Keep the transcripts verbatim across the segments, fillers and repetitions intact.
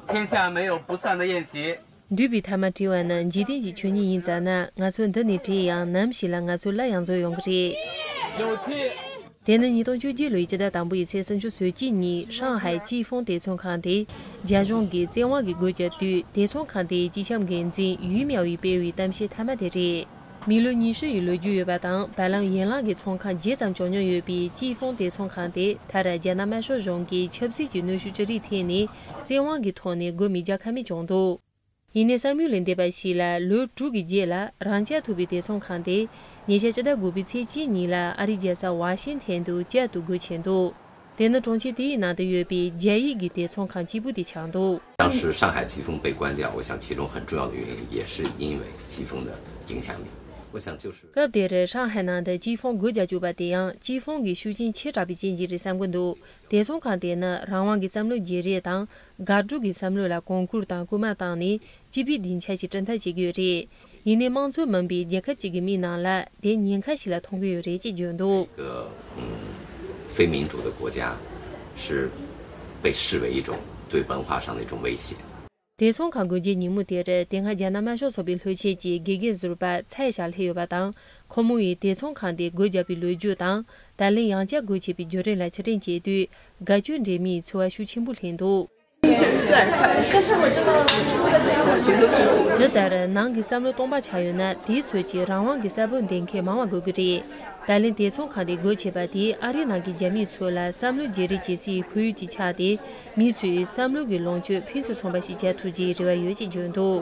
天下没有不散的宴席。འདུས་པའི་ཐ་མ་བྲིས་པ་ནི་འཇིག་རྟེན་གྱི་ཆོས་ཉིད་ཡིན་ཙང་ན། ང་ཚོ་འདི་ནས་བྲིས་ཡང་ནམ་ཞིག་ལ་ང་ཚོ་སླར་ཡང་འཛོམས་ཡོང་གི་རེད། དེ་ནི་ཉིས་སྟོང་བཅོ་བརྒྱད་ལོའི་སྤྱི་ཟླ་དང་པོ་ཡི་ཚེས་སུམ་ཅུ་སོ་གཅིག་ཉིན་ཧྲང་ཧའེ་ཅི་ཧྥུང་དེ་ཚོང་ཁང་དེ་རྒྱ་གཞུང་གིས་བཙན་དབང་གིས་སྒོ་བརྒྱབ་དུས། དེ་ཚོང་ཁང་དེའི་སྤྱི་ཁྱབ་འགན་འཛིན་ཡུས་མིའོ་ཡིས་སྤེལ་བའི་གཏམ་བཤད་མཐའ་མ་དེ་རེད། མི་ལོ་ཉི་ཤུ་ཡི་ལོ་རྒྱུས་ཡོད་པ་དང་། བར་ལམ་ཡན་ལག་གི་ཚོང་ཁང་བརྒྱད་ཙམ་བྱུང་མྱོང་ཡོད་པའི་ཅི་ཧྥུང་དེ་ཚོང་ཁང་དེ་མཐར་རྒྱ་ནག་དམར་ཤོག་གཞུང་གིས་ཆབ་སྲིད་ཀྱི་གནོན་ཤུགས་ཅི་རིགས་ཐེབས་ནས་བཙན་དབང་གི་ཐོག་ནས་སྒོ་མི་རྒྱག་ཁ་མེད་བྱུང་འདུག་ཡིན་ནའི་བསམ་ཡུལ་ལས་འདས་པ་ཞིག་ལ། ལོ་དྲུག་གི་རྗེས་ལ་རང་འཇགས་ཐུབ་པའི་དེ་ཚོང་ཁང་དེ་ཉེ་ཆར་སྤྱི་ཟླ་དགུ་པའི་ཚེས་གཅིག་ཉིན་ལ་ཨ་རིའི་རྒྱལ་ས་ཝ་ཤིང་ཐན་དུ་བསྐྱར་དུ་སྒོ་ཕྱེ་འདུག་དེ་ནི་གྲོང་ཁྱེར་དེའི་ནང་དུ་ཡོད་པའི་རྒྱ་ཡིག་གི་དེ་ཚོང་ཁང་གཅིག་པུ་དེ་ཆགས་འདུག 当时上海季风被关掉，我想其中很重要的原因也是因为季风的影响力。我想就是 སྐབས་དེར་ཧྲང་ཧའེ་ནང་དུ་ཅི་ཧྥུང་སྒོ་རྒྱག་བཅུག་པ་དེ་ཡང་ཅི་ཧྥུང་གི་ཤུགས་རྐྱེན་ཆེ་དྲགས་པའི་རྐྱེན་གྱིས་རེད་བསམ་གྱི་འདུག་དེ་ཚོང་ཁང་དེ་ནི་རང་དབང་གི་བསམ་བློ་བརྗེ་རེས་དང་། དགག་སྒྲུབ་ཀྱི་བསམ་བློ་ལ་གོང་བཀུར་དང་སྐུལ་མ་བཏང་ནས། སྤྱི་པའི་སྡིངས་ཆ་ཞིག་བསྐྲུན་ཐབས་བྱེད་ཀྱི་ཡོད་རེད། ཡིན་ནའི་དམངས་གཙོ་མིན་པའི་རྒྱལ་ཁབ་ཅིག་གི་མིག་ནང་ལ་དེ་ཉེན་ཁ་ཞིག་ལ་མཐོང་གི་ཡོད་རེད་ཅེས་བརྗོད་འདུག 个嗯非民主的国家是被视为一种对文化上的一种威胁。 དེ་ཚོང་ཁང་སྒོ་འབྱེད་ཉིན་མོ་དེར་དེ་སྔ་རྒྱ་ནག་དམར་ཤོག་ཚོགས་པའི་ལྷོད་ཆེན་གྱི་དགེ་རྒན་ཟུར་པ་ཚའེ་ཞའོ་སླེབས་ཡོད་པ་དང་། ཁོ་མོ་ཡིས་དེ་ཚོང་ཁང་དེ་སྒོ་བརྒྱབ་པའི་ལོ་རྒྱུས་དང་། ད་ལན་ཡང་བསྐྱར་སྒོ་ཕྱེ་བའི་བརྒྱུད་རིམ་ལ་ཕྱིར་དྲན་བྱས་དུས། དགའ་སྐྱོ་འདྲེས་མའི་ཚོར་བ་ཤུགས་ཆེན་པོ་སླེབས་འདུག་ཇི་ལྟར་ནང་གི་བསམ་བློ་སྟོང་པ་ཆགས་ཡོད་ན། དེའི་ཚོད་ཀྱིས་རང་དབང་གི་ས་བོན་འདེབས་མཁན་མང་བ་དགོས་ཀྱི་རེད། ད་ལན་དེ་ཚོང་ཁང་དེ་སྒོ་ཕྱེ་བ་དེས་ཨ་རིའི་ནང་གི་རྒྱ་མི་ཚོ་ལ་བསམ་བློ་བརྗེ་རེས་བྱེད་སའི་ཁོར་ཡུག་ཅིག་ཆགས་ཏེ། མི་ཚོས་བསམ་བློ་གི་ལོངས་སྤྱོད་ཕུན་སུམ་ཚོགས་པ་ཞིག་བྱ་ཐུབ་རྒྱུའི་རེ་བ་ཡོད་ཅེས་བརྗོད་འདུག་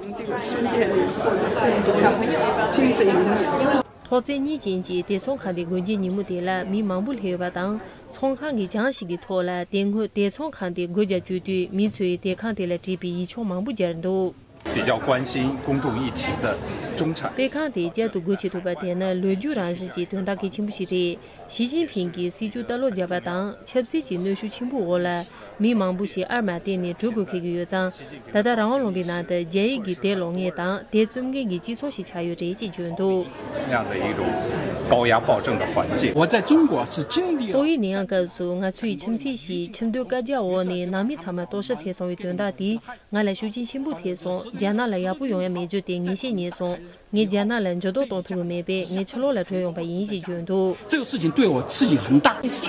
ཐོག་བརྩེགས་གཉིས་ཅན་གྱི་དེ་ཚོང་ཁང་དེ་སྒོ་འབྱེད་ཉིན་མོ་དེ་ལ་མི་མང་པོ་སླེབས་ཡོད་པ་དང་། ཚོང་ཁང་གི་གྱང་ཞིག་གི་ཐོག་ལ་དེ་སྔོན་དེ་ཚོང་ཁང་དེ་སྒོ་བརྒྱབ་བཅུག་དུས། མི་ཚོས་དེ་ཁང་དེ་ལ་བྲིས་པའི་ཡིག་ཆུང་མང་པོ་སྦྱར་འདུག 比较关心公众议题的中产。 དཔེ་ཁང་དེ་བསྐྱར་དུ་སྒོ་ཕྱེ་ཐུབ་པ་དེ་ནི་ལོ་རྒྱུས་རང་བཞིན་གྱི་དོན་དག་གལ་ཆེན་པོ་ཞིག་རེད། ཞི་ཅིན་ཕིང་གིས་སྲིད་བྱུས་ལྟ་ཀློག་བརྒྱབ་པ་དང་། ཆབ་སྲིད་ཀྱི་གནོན་ཤུགས་ཆེན་པོའི་འོག་ལ་མི་མང་པོ་ཞིག་ཨར་མ་བཏོན་ནས་འགྲོ་དགོས་འཁེལ་གྱི་ཡོད་ཙང་། ད་ལྟ་རང་དབང་ལུང་པའི་ནང་དུ་རྒྱ་ཡིག་གི་དེབ་ཀློག་མཁན་དང་དེ་རྩོམ་མཁན་གྱི་སྤྱི་ཚོགས་ཤིག་ཆགས་ཡོད་རེད་ཅེས་བརྗོད་འདུག 那样的一种高压暴政的环境。我在中国是经历了 ཏོག་དབྱིབས་ནད་ཡམས་སྐབས་སུ་ང་ཚོའི་ཁྱིམ་མཚེས་ཤིག་ཁྱིམ་སྡོད་བཀའ་རྒྱ་འོག་ནས་ནང་མི་ཚང་མ་ལྟོགས་ཤི་ཐེབས་སོང་བའི་དོན་དག་དེས་ང་ལ་ཤུགས་རྐྱེན་ཆེན་པོ་ཐེབས་སོང་། རྒྱ་ནག་ལ་ཡག་པོ་ཡོང་ཡ་མེད་རྒྱུ་དེ་ངས་ཤེས་ཉེན་སོང་། ངས་རྒྱ་ནག་ལ་འགྱུར་ལྡོག་གཏོང་ཐུབ་ཀྱི་མེད་པས། ངས་ཕྱི་ལོགས་ལ་བྲོས་ཡོང་པ་ཡིན་ཞེས་བརྗོད་འདུག 这个事情对我刺激很大。 ཞི་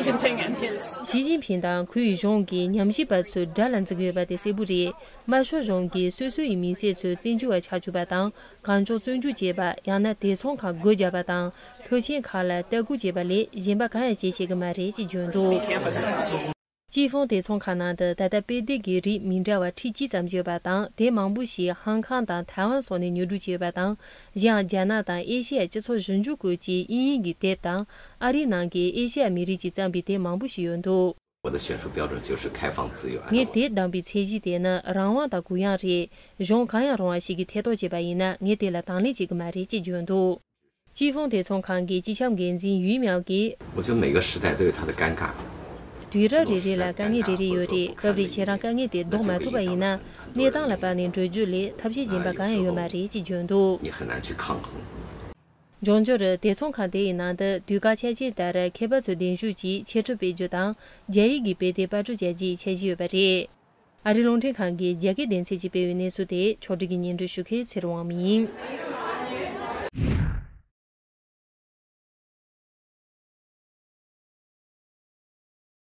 ཅིན་ཕིང་དང་ཁོའི་གཞུང་གིས་ཉམས་ཞིབ་པ་ཚོའི་དགྲ་ལ་འཛིན་གྱི་ཡོད་པ་དེ་གསལ་པོ་རེད། དམར་ཤོག་གཞུང་གིས་སོ་སོ་ཡི་མི་སེར་ཚོའི་བཙན་བྱོལ་བ་ཆགས་བཅུག་པ་དང་། གང་བྱུང་བཙོན་འཇུག་བྱས་པ། ཡང་ན་དེ་ཚོང་ཁང་སྒོ་བརྒྱབ་པ་དང་། ལྷོད་ཆེན་ཁག་ལ་ལྟ་སྐུལ་བྱས་པ་ལས་གཞན་པ་གང་ཡང་བྱེད་ཤེས་ཀྱི་མ་རེད་ཅེས་བརྗོད་འདུག་ཅི་ཧྥུང་དེ་ཚོང་ཁང་ནང་དུ་ད་ལྟ་དཔེ་དེབ་ཀྱི་རིགས་མི་འདྲ་བ་ཁྲི་གཅིག་ཙམ་ཡོད་པ་དང་། དེ་མང་པོ་ཞིག་ཧང་ཁང་དང་ཐའེ་ཝན་སོགས་ནས་ཉོ་སྒྲུབ་བྱས་ཡོད་པ་དང་། གཞན་ཡང་རྒྱ་ནག་དང་ཨེ་ཤེ་ཡ་སྤྱི་ཚོགས་གཞིར་འཇུག་སྐོར་གྱི་དབྱིན་ཡིག་གི་དེབ་དང་། ཨ་རིའི་ནང་གི་ཨེ་ཤེ་ཡ་མི་རིགས་ཀྱིས་བརྩམས་པའི་དེབ་མང་པོ་ཞིག་ཡོད་འདུག 我的选书标准就是开放自由。 ངས་དེབ་བདམས་པའི་ཚད་གཞི་དེ་ནི་རང་དབང་དང་གུ་ཡངས་རེད། གཞུང་གང་ཡང་རུང་བ་ཞིག་གིས་ཐེ་གཏོགས་བྱས་པ་ཡིན་ན། ངས་དེ་ལ་དང་ལེན་བྱེད་ཀྱི་མ་རེད་ཅེས་བརྗོད་འདུག་ཅི་ཧྥུང་དེ་ཚོང་ཁང་གི་སྤྱི་ཁྱབ་འགན་འཛིན་ཡུས་མིའོ་གིས། 我觉得每个时代都有它的尴尬。 དུས་རབས་རེ་རེ་ལ་དཀའ་ངལ་རེ་རེ་ཡོད་རེད། སྐབས་རེ་ཁྱེད་རང་དཀའ་ངལ་དེ་ཟློག་མ་ཐུབ་པ་ཡིན་ན། གནས་སྟངས་ལ་དཔག་ནས་འགྲོ་རྒྱུ་ལས་ཐབས་ཤེས་གཞན་པ་གང་ཡང་ཡོད་མ་རེད་ཅེས་བརྗོད་འདུག 你很难去抗衡。 འབྱུང་འགྱུར་དེ་ཚོང་ཁང་དེ་ཡི་ནང་དུ་དུས་བཀག་ཆ་རྐྱེན་ལྟར་ཁྱད་པར་ཚོའི་གདན་ཞུ་གྱིས་འཆད་ཁྲིད་སྤེལ་རྒྱུ་དང་། རྒྱ་ཡིག་གི་དཔེ་དེབ་པར་སྐྲུན་བྱ་རྒྱུའི་འཆར་གཞི་ཡོད་པ་རེད། ཨ་རིའི་རླུང་འཕྲིན་ཁང་གིས་རྒྱ་སྐད་སྡེ་ཚན་གྱིས་སྤེལ་བའི་གནས་ཚུལ་དེ་ཕྱོགས་སྒྲིག་གིས་སྙན་སྒྲོན་ཞུ་མཁན་ཚེ་རིང་དབང་མོ་ཡིན།